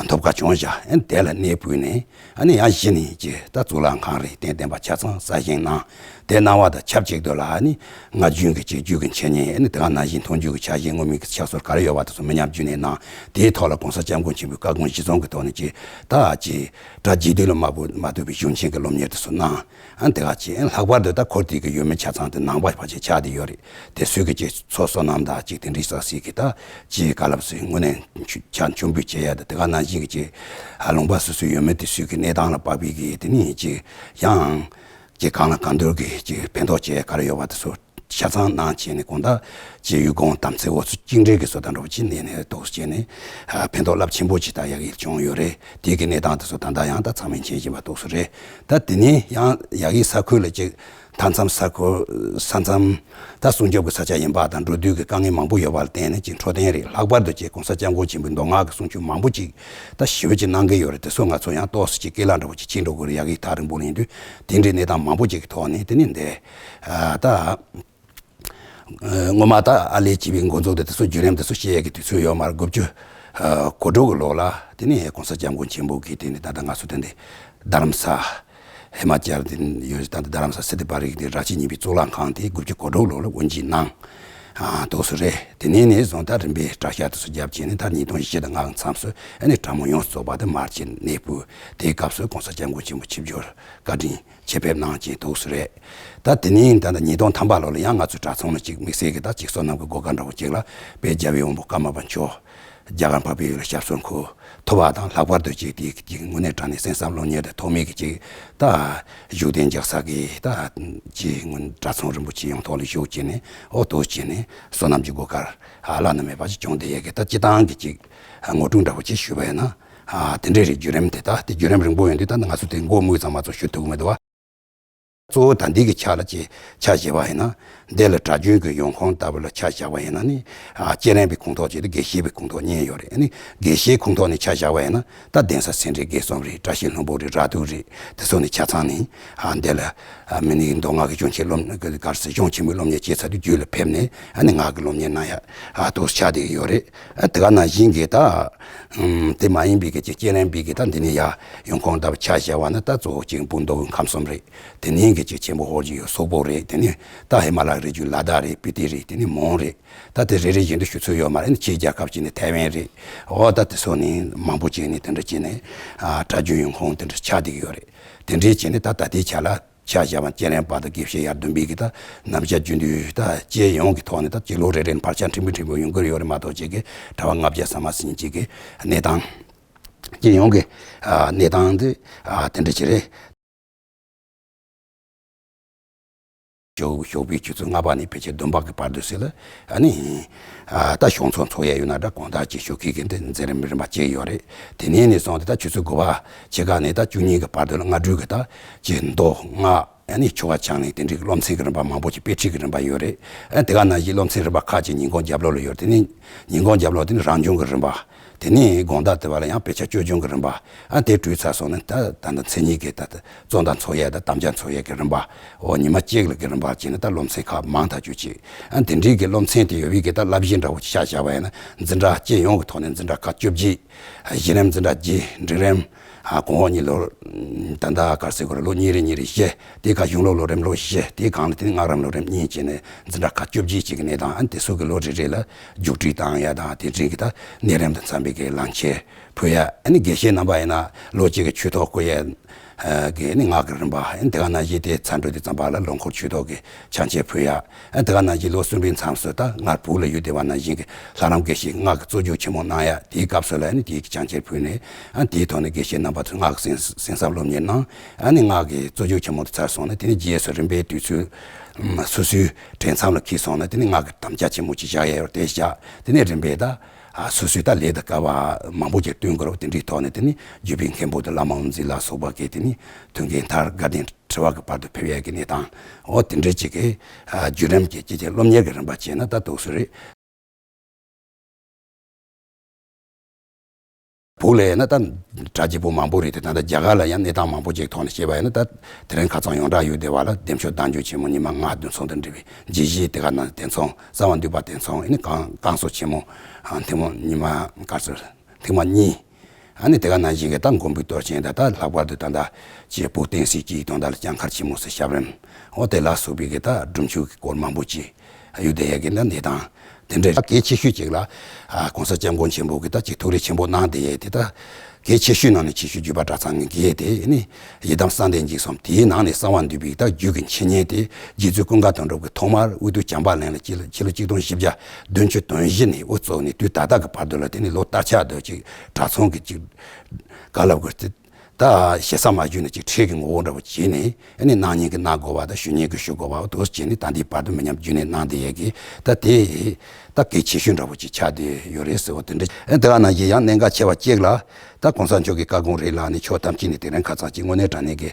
ཐོབ་ཁ་བྱུང་བཞག་ཨ་ནི་དེ་ལ་གནས་སྤོས་ནས་ཨ་ནི་ཡང་གཞི་ནས་ཀྱི་ད་གཙུག་ལག་ཁང་རེ་རྟེན་བརྟེན་པ་ཆ་ཚང་གསར་བཞེངས་གནང་། དེ་གནང་བ་དང་ཆབས་ཅིག་ཏུ་ལ་ཨ་ནི་སྔ་རྒྱུན་གྱི་ཅིག་རྒྱུད་ཀྱི་འཆད་ཉན་ཨ་ནི་དེ་ག་ནང་བཞིན་མཐོང་བརྒྱུད་ཀྱི་ཕྱག་བཞེས་བསྔོ་སྨོན་གྱི་ཕྱག་སྲོལ་ག་རེ་ཡོད་པ་དེ་ཚོ་མི་ཉམས་རྒྱུན་གནས་གནང་། དེའི་ཐོག་ལ་༸གོང་ས་༸སྐྱབས་མགོན་ཆེན་པོའི་བཀའ་དགོངས་གཞིར་བཟུང་གི་ཐོག་ནས་ཀྱི་ད་ཅིག་གྲྭ་རྒྱུད་སྡེ་ལ་མ་བུ་མ་ཐུག་པའི་གཞུང་ཆེན་གྱི་སློབ་གཉེར་དེ་ཚོ་གནང་། ཨ་ནི་དེ་ག་ཅིག་ཨ་ནི་ལྷག་པར་དུ་ད་ཁོར་དེ་གི་ཡུལ་མི་ཆ་ཚང་དེ་ནང་པ་ཕལ་ཆེར་ཆགས་བསྡད་ཡོད་རེད། དེ་ཚོས་ཀྱི་ཅིག་ཚོགས་བསོད་ནམས་དང་ཅིག་དེ་འདྲའི་ས་སྲིད་ཀྱི་ད་ཅིག་བཀའ་སློབ་ཚོའི་དངོས་གནས་ཕྱག་མཆོད་འབུལ་བྱེད་ཡ་དང་དེ་ག་ནང་བཞིན་གྱི་ཅིག་ཨ་ལུང་པ་སོ་སོའི་ཡུལ་མི་དེ་ཚོས་ཀྱི་གནས་སྟངས་ལ་དཔག་པའི་གི་དེ་ནི་ཅིག་ཡང་ཅིག་གང་ལ་གང་འདུལ་གྱི་ཅིག་ཕན་ཐོགས་བྱེད་ཡ་ག་རེ་ཡོད་པ་དེ་ཚོ་ཆ་ཚང་གནང་བྱས་ནས་གང་ལྟར་ཅིག་ཡུལ་གོང་དམ་ཚིག་འོ་ཚོད་གཅིག་འདྲེས་ཀྱི་བཟོ་ལྟ་འདྲ་བོ་ཅིག་གནས་ནས་ཏོག་ཙམ་བྱས་ནས་ཕན་ཐོགས་རླབས་ཆེན་པོ་ཅིག་ད་ཡག་གི་བྱུང་ཡོད་རེད། དེ་གི་གནས་སྟངས་དེ་ཚོ་ད་ལྟ་ཡང་ད་ཚང་མས་མཁྱེན་བཞིན་པ་ཏོག་ཙམ་རེད། ད་དེ་ནས་ཡང་ཡག་གི་ས་ཁུལ་ལ་ཅིག་མཐའ་མཚམས་ས་ཁུལ་ས་མཚམས་ད་སྲུང་སྐྱོབ་ཀྱི་ས་ཆ་ཡིན་པ་དང་འགྲོ་འདུག་གི་དཀའ་ངལ་མང་པོ་ཡོད་པ་ལ་བརྟེན་ནས་ཅིག་འཕྲོད་བསྟེན་རེད། ལྷག་པར་དུ་ཅིག་༸གོང་ས་༸སྐྱབས་མགོན་ཆེན་པོའི་མདོ་སྔགས་ཀྱི་གསུང་ཆོས་མང་པོ་ཅིག་ད་ཞེ་པོ་ཅིག་གནང་གི་ཡོད་རེད། དེ་ཚོ་ང་ཚོ་ཡང་ཏོག་ཙམ་ཅིག་སྐད་ལ་འདྲ་བོ་ཅིག་ཕྱིན་འགྲོ་དགོས་རེད། ཡག་གི་ཐག་རིང་པོ་ལ་ཡིན་དུས་དེ་འདྲའི་གནས་སྟངས་མང་པོ་ཅིག་གི་ཐོག་ནས་དེ་ནས་འདི་ད་སྔོན་མ་ད་ཨ་ལས་བྱེད་པའི་འགོ་འཛུགས་དེ་དེ་ཚོ་བརྒྱུད་རིམ་དེ་ཚོ་བཤད་ཡས་ཀྱི་དུས་ཚོད་ཡོད་མ་རེད། དགུ་བཅུ་གོ་དྲུག་གི་ལོ་ལ་དེ་ནས་༸གོང་ས་༸སྐྱབས་མགོན་ཆེན་པོ་གིས་དེ་ནས་ད་ལྟ་ང་ཚོ་དེ་འདི་རྡ་རམ་ས་ཧི་མ་ཅལ་དེ་ཡོད་ད་ལྟ་རྡ་རམ་ས་སི་ཏི་པ་རི་གི་དེ་ར་ཆེན་གཉིས་པའི་གཙུག་ལག་ཁང་དེ་དགུ་བཅུ་གོ་དྲུག་ལོ་ལ་དབུ་འབྱེད་གནང་། ཨ་ཏོག་ཙམ་རེད། དེ་ནས་ནས་བཟུང་ད་རིམ་པས་གྲྭ་ཤག་དེ་ཚོ་བརྒྱབ་བྱས་ནས་ད་ཉིས་སྟོང་བཞི་དང་ལྔ་གི་མཚམས་སུ་ཨ་ནི་གྲྭ་མང་ཡོངས་སུ་རྫོགས་པ་དེ་མར་ཕྱིན་གནས་སྤོས། དེའི་སྐབས་སུ་༸གོང་ས་༸སྐྱབས་མགོན་ཆེན་པོ་ཆིབས་བསྒྱུར་བཀའ་དྲིན་ཆེད་ཕེབས་གནང་བྱས་ཏོག་ཙམ་རེད། ད་དེ་ནས་ད་ལྟ་ཉིས་སྟོང་ཐམ་པ་ལོ་ལ་ཡང་ང་ཚོའི་གྲྭ་ཚང་ནང་ཅིག་དམིགས་བསལ་གྱི་ད་ཅིག་བསོད་ནམས་ཀྱི་བགོ་སྐལ་འདྲ་བོ་ཅིག་ལ་དཔལ་རྒྱལ་བའི་དབང་པོ་ཀརྨ་པ་མཆོག་རྒྱ་གར་འཕགས་པའི་ཡུལ་ལ་ཞབས་སོར་འཁོད་ཐུབ་པ་དང་། ལྷག་པར་དུ་ཅིག་དེའི་ཅིག་དངོས་གནས་དྲང་གནས་གསན་བསམ་སློབ་གཉེར་དང་ཐོགས་མེད་ཀྱི་ཅིག་ད་བཞུགས་གདན་རྒྱག་ས་གི་ད་ཅིག་སྔོན་གྲྭ་ཚང་རིན་པོ་ཆེ་ཡོངས་ཐོག་ལ་བཞུགས་བྱས་ནས་ཨོ་ཏོག་ཙམ་བྱས་ནས་བསོད་ནམས་ཀྱི་བགོ་སྐལ་བླ་ན་མེད་པ་ཅིག་བྱུང་བསྡད་ཡས་ཀྱི་ད་སྤྱི་བཏང་གི་ཅིག་ངོ་སྤྲོད་འདྲ་བོ་ཅིག་ཞུས་པ་ཡིན་ན། ཨ་དེ་འདྲས་རེད། བརྒྱུད་རིམ་དེ་ད་དེ་བརྒྱུད་རིམ་རིང་པོ་ཡིན་དུས་ད་ང་ཚོ་དེ་མགོ་དམིགས་ཙམ་མ་གཏོགས་ཞུ་ཐུབ་ཀྱི་མི་འདུག་བ། གཙོ་བོ་ད་འདི་གི་ཆ་ལ་ཅིག་ཆ་བཞག་པ་ཡིན་ན། འདི་ལ་གྲྭ་རྒྱུན་གྱི་ཡོང་ཁུངས་ལྟ་བུ་ལ་ཆ་བཞག་པ་ཡིན་ན་ནི། ཨ་སྤྱན་རས་པའི་ཁུངས་ཐོགས་ཅིག་དང་དགེ་བཤེས་པའི་ཁུངས་ཐོགས་གཉིས་ཡོད་རེད། ཨ་ནི་དགེ་བཤེས་ཁུངས་ཐོགས་ནས་ཆ་བཞག་པ་ཡིན་ན་ད་གདན་ས་སེ་འབྲས་དགེ་གསུམ་རེད། བཀྲ་ཤིས་ལྷུན་པོ་རེད། ར་ཏུ་རེད། དེ་ཚོ་ནས་ཆ་ཚང་ནས་ཨ་འདི་ལ་ཨ་མི་ནི་མདོ་སྔགས་ཀྱི་གཞུང་ཆེན་སློབ་ག་རེ་ཟེར་གཞུང་ཆེན་མོའི་སློབ་གཉེར་བྱས་ཚར་དུས་རྒྱུད་ལ་ཕེབས་ནས་ཨ་ནི་ངག་གི་སློབ་གཉེར་གནང་ཡ་ཨ་ཏོག་ཙམ་ཆགས་བསྡད་ཀྱི་ཡོད་རེད། ཨ་དེ་ག་ནང་བཞིན་གྱི་ད་ཨམ་དེ་མ་ཡིན་པའི་གི་ཅིག་སྤྱན་རས་པའི་གི་ད་འདི་ནས་ཡ་ཡོང་ཁུངས་ལྟ་བུ་ཆ་བཞག་པ་ན་ད་གཙོ་བོ་ཅིག་སྤུན་མདོ་དབུས་ཁམས་གསུམ་རེད། དེ་ནས་གི་ཅིག་ཆེན་པོ་ཧོར་གྱི་ཡོད་སོག་པོ་རེད། དེ་ནས་ད་ཧི་མ་ལ་ཡའི་རི་རྒྱུད་ལ་དྭགས་རེད། སྤི་ཏི་རེད། དེ་ནས་མོན་རེད། ད་དེ་རེ་རེ་བཞིན་དུ་ཞུ་ཚོད་ཡོད་མ་རེད། ཕྱིའི་རྒྱལ་ཁབ་ཅིག་ནས་ཐའེ་ཝན་རེད། འོ་ད་དེ་ཚོ་ནས་མང་པོ་ཅིག་ནས་དེ་འདྲ་ཅིག་ནས་ཨ་གྲྭ་རྒྱུན་ཡོང་ཁུངས་དེ་འདྲ་ཆགས་བསྡད་ཀྱི་ཡོད་རེད། དེ་འདྲའི་ཅིག་ནས་ད་ད་ལྟའི་ཆ་ལ་ཆ་བཞག་པ་སྤྱན་རས་པ་དང་དགེ་བཤེས་ཡར་བདུན་པའི་གི་ད་རྣམ་གཞག་རྒྱུན་དུ་ད་སྤྱི་ཡོངས་ཀྱི་ཐོག་ནས་ད་སྤྱི་ལོ་རེ་རེ་ནས་བར་ཆ་ཕྲན་བུ་ཕྲན་བུ་ཡོང་གི་ཡོད་རེད་མ་གཏོགས་ཅིག་གི་གྲྭ་པ་ལྔ་བརྒྱ་ཟིན་མ་ཟིན་ཅིག་གི་གནས་སྟངས། སྤྱི་ཡོངས་ཀྱི་ཨ་གནས་སྟངས་དེ་ཨ་དེ་འདྲ་ཅིག་རེད། ཞོགས་ཞོགས་པའི་ཆུ་ཚོད་ལྔ་པ་ནས་ཕལ་ཆེར་བདུན་པ་གི་བར་དུ་ཟེར་ལ་ཨ་ནི་ཨ་ད་གཞུང་ཚོགས་འཚོགས་ཡས་ཡོད་ན་འདྲ། དགོང་དག་ཅིག་ཞོགས་ཀས་ཀྱི་འདི་མཛད་རིམ་རིམ་པ་བྱས་ཡོད་རེད། དེ་ནས་ནས་བཟུང་སྟེ་ད་ཆུ་ཚོད་དགུ་པ་ཕྱེད་ཀ་ནས་ད་བཅུ་གཉིས་ཀྱི་བར་དུ་ལ་སྔ་དྲོའི་གི་ད་ཅིག་མདོ་སྔགས་ཨ་ནི་ཆོ་ག་ཕྱག་ལེན་དེ་འདྲའི་སློབ་ཚན་གྱི་རིམ་པ་མང་པོ་ཅིག་དཔེ་ཁྲིད་ཀྱི་རིམ་པ་ཡོད་རེད། ཨ་དེ་ག་ནང་བཞིན་སློབ་ཚན་རིམ་པ་ཁག་ཅིག་ཉིན་གུང་རྒྱབ་ལོགས་ལ་ཡོད་རེད། དེ་ནས་ཉིན་གུང་རྒྱབ་ལོགས་དེ་ནི་རང་སྦྱོང་གི་རིམ་པ། དེ་ནས་དགོང་དག་དེ་བ་ལ་ཡང་དཔེ་ཆ་སྤྱོད་སྦྱོང་གི་རིམ་པ། ཨ་དེ་གྲོལ་ཚར་སོང་ན་ད་ད་ལྟ་མཚན་ཉིད་ཀྱི་ད་ལྟ་གཙོ་བདག་འཚོགས་ཡས་དང་དམ་བཅའ་འཚོགས་ཡས་ཀྱི་རིམ་པ། འོ་ཉི་མ་གཅིག་ལ་གི་རིམ་པ་བྱས་ནས་ད་སློབ་ཚན་ཁག་མང་ཐག་ཆོད་ཅིག་ཨ་དེ་འདྲའི་གི་སློབ་ཚན་དེ་ཡོད་པའི་གི་ད་བསླབ་གཞི་འདྲ་བོ་ཅིག་ཆ་བཞག་པ་ཡིན་ན་འཛིན་གྲྭ་སྤྱི་ཡོངས་ཀྱི་ཐོག་ནས་འཛིན་གྲྭ་ཁག་བཅུ་བཞི། གཞི་རིམ་འཛིན་གྲྭ་བརྒྱད། འབྲིང་རིམ་ ཨ་གོང་འོག་གཉིས་ལོ། ད་ལྟ་ག་རེ་ཟེར་དགོས་རེད། ལོ་གཉིས་རེ་གཉིས་རེ་བཞི། དེའི་ཁ་གཞུང་ལུགས་ལོ་རིམ་ལོ་བཞི། དེའི་སྒང་ལ་དེ་ནི་སྔགས་རམས་ལོ་རིམ་གཉིས་བྱས་ནས་འཛིན་གྲྭ་ཁག་བཅུ་བཞི་ཅིག་གི་གནས་སྟངས། ཨ་ནི་དེ་ཚོ་གི་ལོ་རེ་རེ་ལ་རྒྱུགས་སྤྲོད་བཏང་ཡ་དང་། དེ་འབྲེལ་གྱི་ད་གནས་རིམ་དང་འཚམས་པའི་གི་ལག་འཁྱེར་ཕུལ་ཡ། ཨ་ནི་དགེ་བཤེས་རྣམ་པ་ཡིན་ན་ལོ་གཅིག་གི་ཆོས་ཐོག་བསྐོར་ཡ་གི་ཨ་ནི་སྔགས་ཀྱི་རིམ་པ། ཨ་ནི་དེ་ག་ནང་བཞིན་དེ་ཚར་འགྲོ་དུས་ཙམ་པ་ལ་ལོ་འཁོར་ཆོས་ཐོག་གི་ཕྱག་འཁྱེར་ཕུལ་ཡ། ཨ་ནི་དེ་ག་ནང་བཞིན་ལོ་གསུམ་པའི་མཚམས་སུ་ད་སྔར་བོད་ལ་ཡོད་བསྡད་པ་ནང་བཞིན་གྱི་ལྷ་རམས་དགེ་བཤེས་སྔགས་ཀྱི་གཙོ་སྦྱོང་ཆེན་མོ་གནང་ཡ། དེའི་སྐབས་སུ་ལ་ཨ་ནི་དེའི་ཕྱག་འཁྱེར་ཕུལ་ནས། ཨ་ནི་དེའི་ཐོག་ནས་དགེ་བཤེས་རྣམ་པ་ཚོས་སྔགས་ཀྱི་གསན་གསན་བསམ་སློབ་གཉེར་གནང་། ཨ་ནི་སྔགས་ཀྱི་གཙོ་སྦྱོང་ཆེན་མོ་དེ་ཚར་སོང་ན། དེ་ནས་རྗེས་སུ་རིམ་པས་དུས་ཚོད་སོ་སོའི་གྲོས་མཚམས་ལ་འཁེལ་སོང་ན། དེ་ནས་སྔགས་ཀྱི་དམ་བཅའ་ཆེན་མོ་ཅིག་བཞག་ཡ་ཡོད་རེད། དེ་བཞག་དེ་ནས་རིམ་པས་ད་ཨ་སོ་སོའི་ད་ལས་དང་དཀའ་བ་མང་པོ་ཅིག་བསྟུན་དགོས་རེད། དེ་འདྲའི་ཐོག་ནས་དེ་ནི་བརྒྱུད་པའི་མཁན་པོ་དང་བླ་མ་དབུ་འཛིན་ལ་སོགས་པ་གིས་དེ་ནི་ཐུན་བརྒྱད་མཐར་དགའ་ལྡན་ཁྲི་པ་གི་བར་དུ་ཕེབས་ཡས་ཀྱི་གནས་སྟངས། འོ་དེ་འདྲའི་ཅིག་གི་ཨ་བརྒྱུད་རིམ་གྱི་ཅིག་ཅིག་སློབ་གཉེར་གྱི་རིམ་པ་བྱས་ན་ད་འདུག་སེ་རེད། བོད་ལ་ཡིན་ན་ད་གྲྭ་རྒྱས་པོ་མང་པོ་རེད་དེ། ད་ལྟ་རྒྱ་གར་ལ་ཡང་གནས་སྟངས་མང་པོ་ཅིག་ཐོག་ནས་བཤད་པ་ཡིན་ན། ད་དེ་རིང་ཁ་སང་ཡོངས་གྲགས་ཡོད་བསྡད་པ་ལ་བདེ་མཆོག་བདག་འཇུག་ཆེན་མོ་ཉི་མ་ལྔ་བདུན་ཚང་དང་འབྲེལ་བའི་རྗེ་བཞིའི་དེ་ག་ནང་དེ་ཚང་གསང་བ་འདུས་པ་དེ་ཚང་། ཨ་ནི་བསྐང་བསྐང་གསོ་ཆེན་མོ་ཐེངས་མ་ཉི་མ་ག་ཚོད་ཐེངས་མ་གཉིས། ཨ་ནི་དེ་ག་ནང་བཞིན་གྱི་ད་མགོན་པོའི་གཏོར་ཆེན་དང་། ད་ལྷག་པར་དུ་ད་ལྟ་ཅེས་བོད་བསྟན་སྲིད་སྤྱིའི་དོན་དག་ལ་སྐྱབས་མཁར་ཆེན་མོ་ཟེར་ཞབས་རིམ། འོ་དེ་ལ་སོགས་པའི་གི་ད་སྒྲུབ་མཆོད་ཀྱི་སྐོར་མང་པོ་ཅིག་ཡོད་བསྡད་ཡ་གི་ད་གནས་སྟངས། དེ་འདྲའི་གལ་ཆེ་ཤོས་ཅིག་ལ་ཨ་༸གོང་ས་༸སྐྱབས་མགོན་ཆེན་པོ་གིས་ད་ཅིག་ཐུགས་རེ་ཆེན་པོ་གནང་བསྡད་ཡས་དེ། ད་གལ་ཆེ་ཤོས་ནང་ནས་ཆེ་ཤོས་བརྒྱུད་པ་གྲྭ་ཚང་གི་གི་དེ་ནི་ཡི་དམ་གསང་བདེ་འཇིགས་གསུམ། དེའི་ནང་ནས་གསང་བ་འདུས་པའི་ད་རྒྱུད་ཀྱི་འཆད་ཉན་དེ་རྗེ་བཙུན་ཀུན་དགའ་དོན་གྲུབ་ཀྱིས་ཐོག་མར་དབུས་གཙང་བྱམས་པ་གླིང་ལ་སྤྱི་ལོ་ཆིག་སྟོང་བཞི་བརྒྱ་བདུན་ཅུ་དོན་བཞི་ནས་དབུ་བཙུགས་ནས་དུས་ད་ལྟ་གི་བར་དུ་ལ། དེ་ནི་ལོ་སྟར་ཆགས་དུ་ཅིག་གྲྭ་ཚང་གི་ཅིག་ག་ལབ་དགོས་རེད། ད་ཞེ་ས་མ་བརྒྱུད་ནས་ཅིག་ཁྲིད་ཀྱི་ངོ་བོ་འདྲ་བོ་བྱས་ནས། ཨ་ནི་གནང་མཁན་གྱིས་གནང་དགོས་པ་དང་ཞུ་མཁན་གྱིས་ཞུ་དགོས་པ། འོ་དེ་འདྲ་བྱས་ནས་ད་ལྟའི་བར་དུ་མི་ཉམས་རྒྱུན་གནས་གནང་བསྡད་ཡས་ཀྱི་ད་དེ་ད་གལ་ཆེ་ཤོས་འདྲ་བོ་ཅིག་ཆགས་བསྡད་ཡོད་རེད་ཟེར་བ་དེ་འདྲ། ཨ་དེ་ག་ནང་བཞིན་ཡང་གནད་འགག་ཆེ་བ་གཅིག་ལ། ད་གོང་ས་མཆོག་གི་བཀའ་དགོངས་རེད་ལ། ཨ་ནི་ཕྱོགས་ཐམས་ཅད་ནས་དེ་རིང་ཁ་སང་ཅིག་དངོས་གནས་དྲང་གནས་ཀྱི་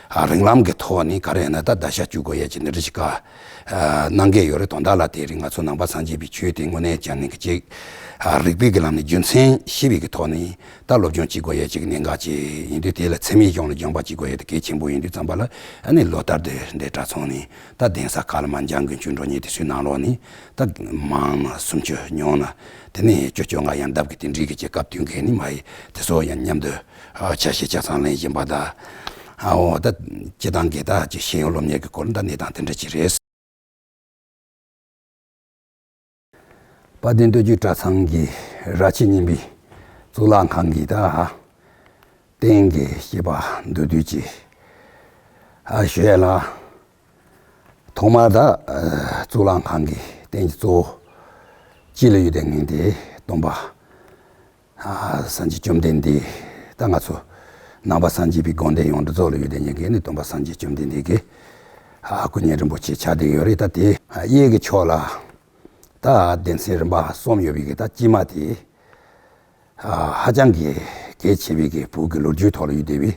ཨ་རིང་ལམ་གྱི་ཐོག་ནས་ག་རེ་ཡིན་ན་ད་བརྡར་ཤ་གཅོད་དགོས་ཡས་ཀྱི་འདི་འདྲ་ཞིག་བཀའ་ཨ་གནང་གི་ཡོད་རེད། དོན་དག་ལ་དེ་རིང་ང་ཚོ་ནང་པ་སངས་རྒྱས་པའི་ཆོས་དེ་དངོས་གནས་བྱས་ནས་ཀྱི་ཅིག་ཨ་རིགས་པའི་གི་ལམ་ནས་རྒྱུ་མཚན་ཤེས་པའི་གི་ཐོག་ནས་ད་སློབ་སྦྱོང་བྱེད་དགོས་ཡས་ཅིག་གནད་འགག་ཅིག་ཡིན་དུས། དེ་ལ་འཚེ་མེད་གཞུང་ལ་སྦྱངས་པ་བྱེད་དགོས་ཡས་དེ་གལ་ཆེན་པོ་ཡིན་དུས་ཙམ་པ་ལ། ཨ་ནི་ལོ་ལྟར་དུ་འདི་གྲྭ་ཚང་ནས་ད་གདན་ས་ཁག་ལ་མར་འཇང་དགུན་ཆོས་འགྲོ་མཁན་དེ་ཚོའི་ནང་ལོགས་ནས་ད་མང་ན་སུམ་ཅུ་ཉུང་ན་དེ་ནས་བཅུ་བཅོ་ལྔ་ཡར་འདབ་ཀྱི་དེ་འདྲའི་གི་ཅིག་སྐབས་བསྟུན་གྱི་ནི་མ་ཡི་དེ་ཚོ་ཡང་མཉམ་དུ་ཨ་ཆ་ཤས་ཆ་ཚང་ལེན་བཞིན་པ་དང་། ཨ་འོ་ད་སྤྱི་བཏང་གི་ད་ཅིག་ཤེས་ཡོན་སློབ་གཉེར་གྱི་སྐོར་ད་གནས་སྟངས་དེ་འདྲ་ཅིག་རེད། དཔལ་ལྡན་སྟོད་རྒྱུད་གྲྭ་ཚང་གི་ར་ཆེན་རྙིང་པའི་གཙུག་ལག་ཁང་གི་ད་རྟེན་གྱི་བཤད་པ་མདོར་བསྡུས་ཅིག་ཨ་ཞུ་ཡ་ལ། ཐོག་མར་ད་ཨ་གཙུག་ལག་ཁང་གི་རྟེན་གྱི་གཙོ་བོ་དཀྱིལ་ལ་ཡོད་བསྡད་མཁན་དེ་སྟོན་པ་ཨ་སངས་རྒྱས་བཅོམ་ལྡན་འདས། ད་ང་ཚོ་ནང་པ་སངས་རྒྱས་པའི་དགོངས་དོན་ཡོངས་གྲུབ་རྫོགས་ལ་ཡོད་བསྡད་མཁན་གྱི་ནི་སྟོན་པ་སངས་རྒྱས་བཅོམ་ལྡན་འདས་ཀྱི་ཨ་སྐུ་བརྙན་རིན་པོ་ཆེ་ཆགས་བསྡད་ཡོད་རེད། ད་དེ་གཡས་ཀྱི་ཕྱོགས་ལ་ད་གདན་སའི་རིམ་པ་གསུམ་ཡོད་པའི་གི་ད་དཀྱིལ་མ་དེ། ཨ་ཧ་ཅང་གི་གལ་ཆེ་བའི་གི་བོད་ཀྱི་ལོ་རྒྱུས་ཐོག་ལ་ཡོད་བསྡད་པའི་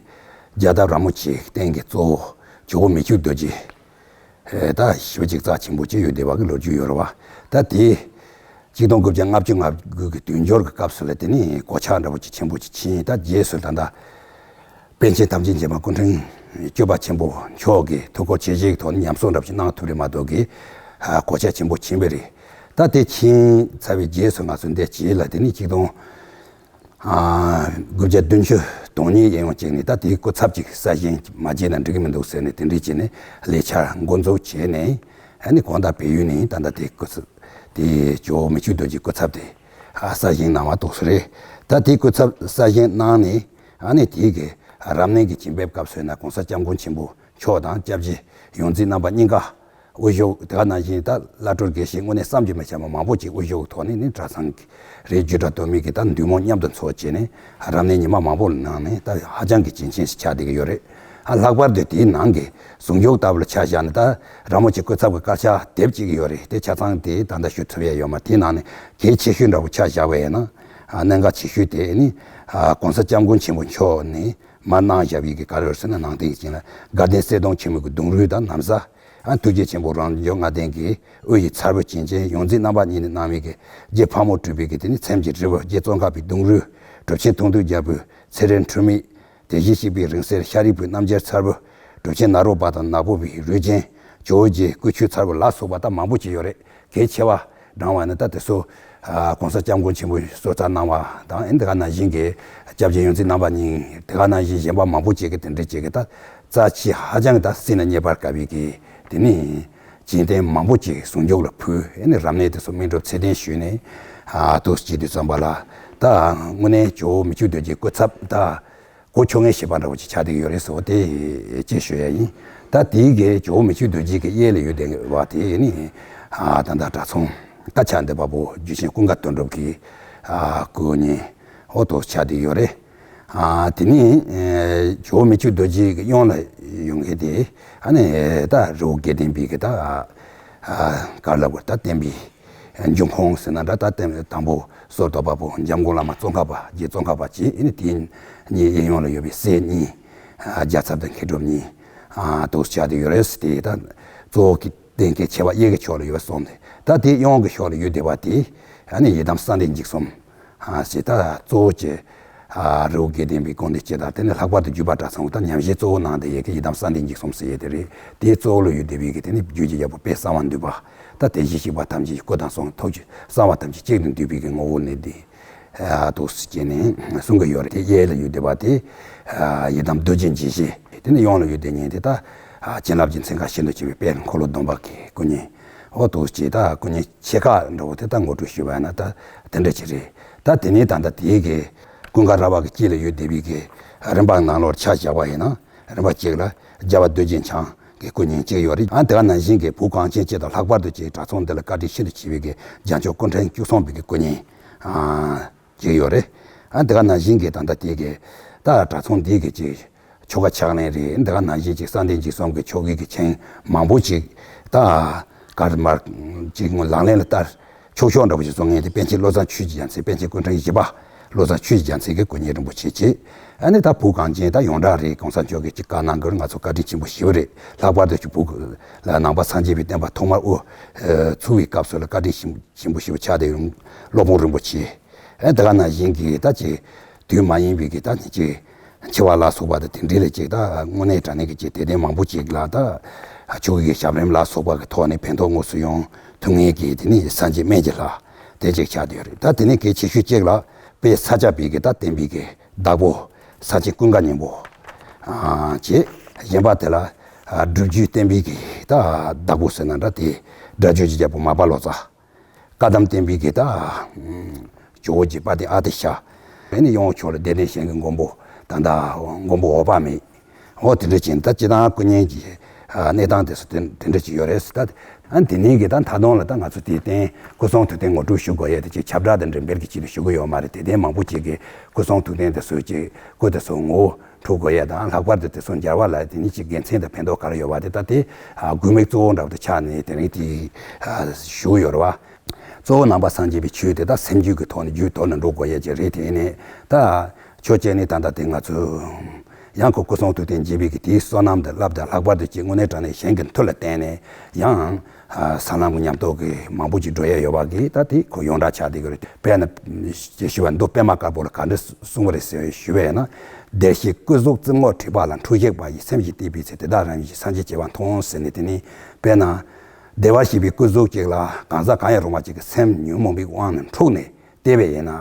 རྒྱལ་ཐབས་རིན་པོ་ཆེའི་རྟེན་གྱི་གཙོ་བོ་ཇོ་བོ་མི་བསྐྱོད་རྡོ་རྗེ། ཨེ་ད་ཞེ་པོ་ཅིག་རྩ་ཆེན་པོ་ཅིག་ཡོད་བསྡད་པ་གི་ལོ་རྒྱུས་ཡོད་རེད་བ། ད་དེ་ཆིག་སྟོང་དགུ་བརྒྱ་ལྔ་བཅུ་ང་དགུ་གི་དུས་འགྱུར་གྱི་སྐབས་སུ་ལ་དེ་ནི་གོད་ཆག་འདྲ་པོ་ཅིག་ཆེན་པོ་ཅིག་ཕྱིན། ད་རྗེས་སུ་ད་ལྟ་པཎ་ཆེན་ཐམས་ཅད་མཁྱེན་པ་སྐུ་ཕྲེང་བཅུ་པ་ཆེན་པོ་མཆོག་གི་ཐུགས་ཁུར་ཆེ་བཞེས་ཀྱི་ཐོག་ནས་ཉམས་གསོ་འདྲ་པོ་ཅིག་གནང་ཐུབ་རེད་མ་གཏོགས་གི་ཨ་གོད་ཆག་ཆེན་པོ་ཕྱིན་པ་རེད། ད་དེ་ཕྱིན་ཚར་བའི་རྗེས་སུ་ང་ཚོ་འདི་རྗེས་ལ་དེ་ནི་ཆིག་སྟོང་ཨ་དགུ་བརྒྱ་བདུན་ཅུ་དོན་གཉིས་ཡན་ཡོང་ཅིག་ནས་ད་དེའི་སྐུ་ཚབ་ཅིག་གསར་བཞེངས་མ་བྱས་ན་འགྲིག་གི་མི་འདུག་ཟེར་ནས་དེ་འདྲས་བྱས་ནས་ལས་འཆར་འགོ་འཛུགས་བྱས་ནས། ཨ་ནི་གང་ལྟར་བལ་ཡུལ་ནས་ད་ལྟ་དེ་སྐུ་ཚབ་དེ་ཇོ་བོ་མི་བསྐྱོད་རྡོ་རྗེའི་སྐུ་ཚབ་དེ་ཨ་གསར་བཞེངས་གནང་བ་འདུག་སེ་རེད། ད་དེའི་སྐུ་ཚབ་གསར་བཞེངས་གནང་ནས། ཨ་ནི་དེའི་གི་རབ་གནས་ཀྱི་བྱིན་འབེབས་སྐབས་སུ་ཡིན་ན་གོང་ས་སྐྱབས་མགོན་ཆེན་པོ་མཆོག་དང་སྐྱབས་རྗེ་ཡོངས་འཛིན་རྣམ་པ་གཉིས་ཀ་དབུ་བཞུགས། དེ་ག་ནང་བཞིན་ད་བླ་སྤྲུལ་དགེ་བཤེས་དངོས་གནས་བསམ་གྱིས་མི་ཁྱབ་པ་མང་པོ་ཅིག་དབུ་བཞུགས་ཐོག་ནས་ནི་གྲྭ་ཚང་གི་རེད། རྒྱུད་གྲྭ་སྟོད་སྨད་ཀྱི་ད་འདུས་མང་མཉམ་དུ་ཚོགས་བྱས་ནས་རབ་གནས་ཉི་མ་མང་པོ་ལ་གནང་ནས་ད་ཧ་ཅང་གི་བྱིན་ཅན་ཞིག་ཆགས་བསྡད་ཀྱི་ཡོད་རེད། ཨ་ལྷག་པར་དུ་དེའི་ནང་གི་ཟུང་འཇུག་ལྟ་བུ་ལ་ཆ་བཞག་ན། ད་རིན་པོ་ཆེ་སྐུ་ཚབ་ཀྱི་དཀར་ཆག་དེབ་ཅིག་ཡོད་རེད། དེ་ཆ་ཚང་དེ་ད་ལྟ་ཞུ་ཐུབ་ཡ་ཡོད་མ། དེའི་ནང་ནས་གལ་ཆེ་ཤོས་འདྲ་བོ་ཆ་བཞག་པ་ཡིན་ན། ཨ་གནད་འགག་ཆེ་ཤོས་དེ་ནི་ཨ་གོང་ས་སྐྱབས་མགོན་ཆེན་པོ་མཆོག་ནས་མར་གནང་བཞག་པའི་གི་ག་རེ་ཡོད་ཟེར་ན། ནང་རྟེན་གྱི་ཅན་ལ་དགའ་ལྡན་གསལ་སྟོང་ཆེན་མོའི་གི་གདུང་རུས་དང་ན་བཟའ། ཨ་ཐུགས་རྗེ་ཆེན་པོ་རང་བྱུང་ལྔ་ལྡན་གྱི་དབུ་ཡི་ཚར་བུ་བྱིན་ཅན། ཡོངས་འཛིན་རྣམ་པ་གཉིས་ནས་གནང་བའི་གི་རྗེ་ཕག་མོ་གྲུ་པའི་གི་དེ་ནི་ཚེམས་ཀྱི་དྲིལ་བུ། རྗེ་ཙོང་ཁ་པའི་གདུང་རུས། གྲུབ་ཆེན་མཐོང་ཐོས་རྒྱལ་པོའི་ཚེ་རིང་འཁྲུལ་མེད། དེ་བཞིན་གཤེགས་པའི་རིང་བསྲེལ་ཤཱ་རིའི་བུའི་རྣམ་རྒྱལ་ཚར་བུ། གྲུབ་ཆེན་ནཱ་རོ་པ་དང་ནག་པོ་པའི་རུས་ཆེན། ཇོ་བོ་རྗེའི་སྐུ་མཆོད་ཚར་བུ་ལ་སོགས་པ་ད་མང་པོ་ཅིག་ཡོད་རེད། གལ་ཆེ་བ་བགྲང་བ་ནི་ད་དེ་ཚོ་ ཨ་༸གོང་ས་༸སྐྱབས་མགོན་ཆེན་པོས་གསོལ་ཚར་གནང་བ་དང་། ཨེ་འདི་ག་ནང་བཞིན་གྱི་སྐྱབས་རྗེ་ཡོངས་འཛིན་རྣམ་པ་གཉིས། དེ་ག་ནང་བཞིན་གཞན་པ་མང་པོ་ཅིག་གིས་དེ་འདྲ་ཅིག་གིས་ད་རྩ་ཆེ་ཧ་ཅང་གི་ད་སྲིད་ན་རྙེད་པར་དཀའ་བའི་གི་དེ་ནི་རྒྱན་ལྡན་མང་པོ་ཅིག་ཟུང་འཇུག་ལ་ཕུལ། ཨེ་ནི་རབ་གནས་དེ་ཚོ་སྨིན་གྲུབ་ཚད་ལྡན་ཞུས་ནས། ཨ་འདུག་སེ་བྱེད་དུས་ཙམ་པ་ལ། ད་དངོས་གནས་ཇོ་བོ་མི་བསྐྱོད་རྡོ་རྗེའི་སྐུ་ཚབ་ད། གོ་ཆོད་མཁན་ཞེས་པ་འདྲ་བོ་ཅིག་ཆགས་བསྡད་ཡོད་རེད་ཟེར་བ་དེ་ཅེས་ཞུ་ཡ་ཡིན། ད་དེའི་གི་ཇོ་བོ་མི་བསྐྱོད་རྡོ་རྗེ་གི་གཡས་ལ་ཡོད་བསྡད་པ་དེ་ནི། ཨ་ད་ལྟ་གྲྭ་ཚང་ད་ཆགས་བསྡད་པ་པོ་རྒྱུད་ཆེན་ཀུན་དགའ་དོན་གྲུབ་ཀྱི་ཨ་སྐུ་བརྙན་འོ་དེ་ཆགས་བསྡད་ཡོད་རེད། ཨ་དེ་ནི་ཨེ་ཇོ་བོ་མི་བསྐྱོད་རྡོ་རྗེ་གི་གཡོན་ལ་ཡོད་མཁན་དེ་ཨ་ནི་ད་རི་བོ་དགེ་ལྡན་པའི་གི་ད་ཨ་ག་རེ་ལབ་དགོས། ད་བསྟན་པའི་འབྱུང་ཁུངས་ཟེར་ན་འདྲ། ད་ལྟའི་དང་པོ་སོར་གཏོགས་པ་པོ་འཇམ་མགོན་བླ་མ་ཙོང་ཁ་པ་རྗེ་ཙོང་ཁ་པ་བྱས། ཨེ་ནི་དེ་གཉིས་གཡས་གཡོན་ལ་ཡོད་པའི་སྲས་གཉིས། ཨ་རྒྱལ་ཚབ་དང་མཁས་གྲུབ་གཉིས། ཨ་འདུག་སེ་བྱས་བསྡད་ཡོད་རེད། དེ་ད་གཙོ་བོ་གི་གདན་གྱི་ཆེ་བ་གཡས་ཀྱི་ཕྱོགས་ལ་ཡོད་པ་སོང་སྟེ། ད་དེ་གཡོན་གྱི་ཕྱོགས་ལ་ཡོད་བསྡད་པ་དེ་ཨ་ནི་ཡི་དམ་གསང་བདེ་འཇིགས་གསུམ། ཨ་ཞེས་ད་གཙོ་བོ་བྱས། ཨ་རི་བོ་དགེ་ལྡན་པའི་དགོན་སྡེ་སྤྱི་དང་། དེ་ནས་ལྷག་པར་དུ་རྒྱུད་པ་གྲྭ་ཚང་ད་ཉམས་བཞེས་གཙོ་བོ་གནང་བསྡད་ཡས་ཀྱི་ཡི་དམ་གསང་བདེ་འཇིགས་གསུམ་ཟེར་ཡས་དེ་རེད། དེའི་གཙོ་བོ་ལ་ཡོད་བསྡད་པའི་གི་དེ་ནི་རྒྱུད་ཀྱི་རྒྱལ་པོ་དཔལ་གསང་བ་འདུས་པ། ད་དེ་བཞིན་གཤེགས་པ་ཐམས་ཅད་ཀྱི་སྐུ་དང་གསུང་ཐུགས་ཀྱི་གསང་བ་ཐམས་ཅད་གཅིག་ཏུ་འདུས་པའི་གི་ངོ་བོ་ནི་དེ། ཨ་འདུག་སེ་བྱས་ནས་གསུང་གི་ཡོད་རེད། དེ་གཡས་ལ་ཡོད་བསྡད་པ་དེ་ཨ་ཡི་དམ་རྡོ་རྗེ་འཇིགས་བྱེད། དེ་ནི་གཡོན་ལ་ཡོད་བསྡད་མཁན་དེ་ད་ཨ་བྱིན་རླབས་ཀྱི་མཚན་གང་ཤིན་ཏུ་ཆེ་བའི་དཔལ་འཁོར་ལོ་སྡོམ་པ་གི་སྐུ་བརྙན། འོ་འདུག་སེ་བྱས། ད་སྐུ་བརྙན་ཆེ་ཁག་འདྲ་བོ་དེ་ད་ངོ་སྤྲོད་ཞུས་པ་ཡིན་ན་ད་དེ་འདྲ་ཅིག་རེད། ད་དེ་ནས་ད་ལྟ་དེའི་གི་ཀུན་དགའ་ར་བ་གི་དཀྱིལ་ལ་ཡོད་བསྡད་པའི་གི་རིམ་པ་ནང་ལོགས་ཆ་བཞག་པ་ཡིན་ན། རིམ་པ་གཅིག་ལ་རྒྱལ་བ་རྡོ་རྗེ་འཆང་གི་སྐུ་བརྙན་གཅིག་ཡོད་རེད། ཨ་དེ་ག་ནང་བཞིན་གྱི་བོད་གངས་ཅན་སྤྱི་དང་ལྷག་པར་དུ་ཅིག་གྲྭ་ཚང་འདི་ལ་བཀའ་དྲིན་ཤིན་ཏུ་ཆེ་བའི་གི་རྒྱལ་མཆོག་སྐུ་ཕྲེང་བཅུ་གསུམ་པའི་གི་སྐུ་བརྙན་ཨ་གཅིག་ཡོད་རེད། ཨ་དེ་ག་ནང་བཞིན་གྱི་ད་ལྟ་དེ་གི་ད་གྲྭ་ཚང་འདི་གི་ཅིག་ཆོ་ག་ཕྱག་ལེན་རེད། དེ་ག་ནང་བཞིན་ཅིག་གསང་བདེ་འཇིགས་གསུམ་གྱི་ཆོ་གའི་གི་མཆན་མང་པོ་ཅིག་ད་གར་མར་ཅིག་ངོ་ལག་ལེན་ལ་བསྟར། ཆོག་ཤོག་འདྲ་པོ་ཞིག་བཟོ་མཁན་དེ་པཎ་ཆེན་བློ་བཟང་ཆོས་ཀྱི་རྒྱལ་མཚན། པཎ་ཆེན་སྐུ་ཕྲེང་བཞི་པ་བློ་བཟང་ཆོས་ཀྱི་རྒྱལ་མཚན་གྱི་སྐུ་བརྙན་རིན་པོ་ཆེ་བྱས། ཨ་ནི་ད་བོད་གངས་ཅན་ད་ཡོངས་གྲགས་རེད། གོང་ས་མཆོག་གིས་ཅིག་བཀའ་གནང་དགོས། ང་ཚོ་བཀའ་དྲིན་ཆེན་པོ་ཞེ་པོ་རེད། ལྷག་པར་དུ་ཅིག་བོད་ལ་ནང་པ་སངས་རྒྱས་པའི་བསྟན་པ་ཐོག་མར་དབུ་ཚུགས་པའི་སྐབས་སུ་ལ་བཀའ་དྲིན་ཆེན་པོ་ཞེ་པོ་ཆགས་བསྡད་ཡོད་སློབ་དཔོན་རིན་པོ་ཆེ། ཨ་དེ་ག་ནང་བཞིན་གྱི་ད་ཅིག་དུས་མ་ཡིན་པའི་གི་ད་ནི་ཅིག་འཆི་བ་ལ་སོགས་པ་དང་དེ་འདྲའི་ལ་ཅིག་ད་དངོས་གནས་དྲང་གནས་ཀྱི་ཅིག་དད་ལྡན་མང་པོ་ཅིག་ལ་ད་ཆོས་ཀྱི་ཞབས་རིམ་ལ་སོགས་པ་གི་ཐོག་ནས་ཕན་ཐོགས་དངོས་སུ་ཡོང་ཐུབ་མཁན་གྱི་དེ་ནི་སངས་རྒྱས་སྨན་གྱི་ལྷ་དེ་ཅིག་ཆགས་བསྡད་ཡོད་རེད། ད་དེ་ནི་གལ་ཆེ་ཤོས་གཅིག་ལ་དཔལ་ས་སྐྱ་པའི་གི་ད་བསྟན་པའི་གི་བདག་པོ་ས་ཆེན་ཀུན་དགའ་སྙིང་པོ་ཨ་བྱས། གཞན་པ་དེ་ལ་ཨ་སྒྲུབ་བརྒྱུད་བསྟན་པའི་གི་ད་བདག་པོ་ཟེར་ན་འདྲ། དེ་སྒྲ་སྒྱུར་གྱི་རྒྱལ་པོ་མར་པ་ལོ་ཙཱ། བཀའ་གདམས་བསྟན་པའི་གི་ད་ཇོ་བོ་རྗེ་དཔལ་ལྡན་ཨ་ཏི་ཤ། ཨ་ནི་གཡོན་ཕྱོགས་ལ་བདེ་ལྡན་ཞིང་གི་མགོན་པོ་ད་ལྟ་མགོན་པོ་འོད་དཔག་མེད། འོ་དེ་འདྲ་ཅིག་ད་སྤྱིར་བཏང་སྐུ་བརྙན་གྱི་ཨ་གནས་སྟངས་དེ་ཚོ་དེ་དེ་འདྲ་ཅིག་ཡོད་རེད་ཟེར། ད་ཨ་དེ་ནས་གི་ད་མཐའ་དོན་ལ་ད་ང་ཚོ་དེའི་སྟེང་སྐུ་གསུང་ཐུགས་རྟེན་ངོ་སྤྲོད་ཞུ་དགོས་ཡས་དེ་ཅིག་ཁྱབ་བསྒྲགས་དང་འབྲེལ་འབེལ་གྱི་ཆེད་དུ་ཞུ་གི་ཡོད་མ་རེད། དད་ལྡན་མང་པོ་ཅིག་གིས་སྐུ་གསུང་ཐུགས་རྟེན་དེ་ཚོ་ཅིག་སྐུ་དེ་ཚོ་ངོ་འཕྲོད་དགོས་ཡས་དང་། ལྷག་པར་དུ་དེ་ཚོ་མཇལ་བ་ལ་དེ་ནི་ཅིག་དགེ་མཚན་དང་ཕན་ཐོགས་ག་རེ་ཡོད་པ་དེ་ད་དེ་ཨ་དགོས་དམིགས་གཙོ་བོ་འདྲ་པོ་དེ་ཆགས་ནས་དེ་རིང་དེ་ཨ་ཞུ་གི་ཡོད་རེད་བ། གཙོ་བོ་ནང་པ་སངས་རྒྱས་པའི་ཆོས་དེ་ད་སེམས་རྒྱུད་ཀྱི་ཐོག་ནས་རྒྱུད་དོར་ནས་འགྲོ་དགོས་ཡས་ཅིག་རེད། དེ་ནས་ད་ཆོས་བྱས་ནས་ད་ལྟ་དེ་ང་ཚོ་ཡང་ཁོ་སྐུ་གསུང་ཐུགས་རྟེན་མཇལ་བའི་གི་དེའི་བསོད་ནམས་དང་བསླབ་དང་། ལྷག་པར་དུ་ཅིག་དངོས་གནས་དྲང་གནས་གཞན་གྱི་མཐུ་ལ་བརྟེན་ནས་ཡང་ཨ་ས་ལམ་གྱི་ཉམས་རྟོགས་ཀྱི་མང་པོ་ཅིག་འགྲོ་ཡས་ཡོད་པ་གི་ད་དེ་ཁོ་ཡོངས་གྲགས་ཆགས་བསྡད་ཀྱི་རེད། དཔེར་ན་ཞེས་ཞུ་བ་མདོ་པདྨ་དཀར་པོ་ལ་ག་འདྲ་གསུངས་པ་རེད་ཟེར་ཞུ་བས་ན། བདེར་གཤེགས་སྐུ་གཟུགས་རྩིབས་ངོར་བྲིས་པ་ལ། འཁྲུལ་ཞིག་པ་ཡིས་སེམས་ཀྱིས་བལྟས་པའི་ཚེ། དེ་དག་རང་བཞིན་གྱིས་སངས་རྒྱས་བྱེ་བ་མཐོང་། ཟེར་ནས། དེ་ནི་དཔེར་ན་བདེ་བར་གཤེགས་པའི་སྐུ་གཟུགས་ཅིག་ལ་གང་ཟག་གང་ཡང་རུང་བ་ཅིག་གིས་སེམས་ཉོན་མོངས་པའི་དབང་ནི་འཁྲུགས་ནས་བལྟས་པས་ཡིན་ན།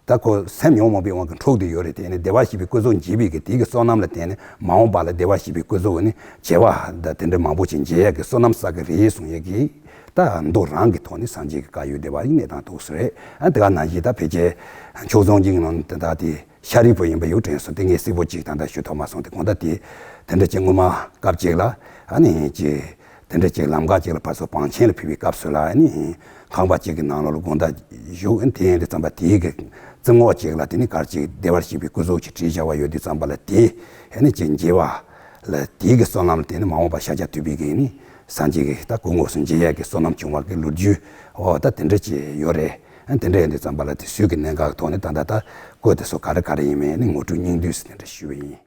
ད་ཁོ་སེམས་ཉོན་མོངས་པའི་དབང་གིས་འཁྲུགས་ཏེ་ཡོད་རེད། དེ་ནི་བདེ་བར་གཤེགས་པའི་སྐུ་གཟུགས་མཇལ་བའི་གི་དེ་གི་བསོད་ནམས་ལ་བརྟེན་ནས་མ་འོངས་པ་ལ་བདེ་བར་གཤེགས་པའི་སྐུ་གཟུགས་ནི་བྱེ་བ་དང་དེ་འདྲ་མང་པོ་ཅིག་མཇལ་ཡས་ཀྱི་བསོད་ནམས་བསགས་ཀྱི་རེད་གསུང་ཡས་ཀྱི་ད་མདོ་རང་གི་ཐོག་ནས་སངས་རྒྱས་ཀྱི་བཀའ་ཡོད་བསྡད་པ་ཡིན་གནས་སྟངས་འདུག་ཟེར་རེད། ཨ་དེ་ག་ནང་བཞིན་ད་ཕལ་ཆེར་མཆོག་ཟུང་འཇུག་ནང་དེ་དག་དེ་ཤཱ་རིའི་བུ་ཡིན་པ་ཡོད་དྲན་སོང་། དེ་ངས་གསལ་པོ་ཅིག་ད་ལྟ་ཞུ་ཐུབ་མ་སོང་། དེ་དགོངས་དག་དེ་དེ་འདྲ་ཅིག་སྔོན་མ་སྐབས་ཅིག་ལ་ཨ་ནི་ཅིག་དེ་འདྲ་ཅིག་ལམ་ཁ་ཅིག་ལ་ཕར་ཚུར་བང་ཆེན་ལ་ཕེབས་པའི་སྐབས་སུ་ལ་ཨ་ནི་ཁང་པ་ཅིག་གི་ནང་ལོགས་ལ་དགོང་དག་བཞུགས། ཨ་ནི་དེ་ཡིན་དུས་ཙམ་པ་དེའི་གི་རྩིབས་ངོས་ཅིག་ལ་དེ་ནི་གར་ཅིག་བདེ་བར་གཤེགས་པའི་སྐུ་གཟུགས་ཅིག་བྲིས་བཞག་པ་ཡོད་དུས་ཙམ་པ་ལ་དེ་ཨ་ནི་ཅིག་མཇལ་བ་ལ་དེའི་གི་བསོད་ནམས་ལ་བརྟེན་ནས་མ་འོངས་པ་ཤཱཀྱ་ཐུབ་པའི་གི་ཨ་ནི་སངས་རྒྱས་ཀྱི་ད་སྐུ་དངོས་སུ་མཇལ་ཡས་ཀྱི་བསོད་ནམས་བྱུང་བ་གི་ལོ་རྒྱུས་འོ་ད་དེ་འདྲ་ཅིག་ཡོད་རེད། ཨ་ནི་དེ་འདྲ་ཡིན་དུས་ཙམ་པ་ལ་དེ་སུས་ཀྱི་གནད་འགག་གི་ཐོག་ནས་ད་ལྟ་ད་སྐུ་དེ་ཚོ་ག་རེ་ག་རེ་ཡིན་མིན་ནི་ངོ་སྤྲོད་སྙིང་བསྡུས་སུ་དེ་འདྲ་ཞུས་པ་ཡིན།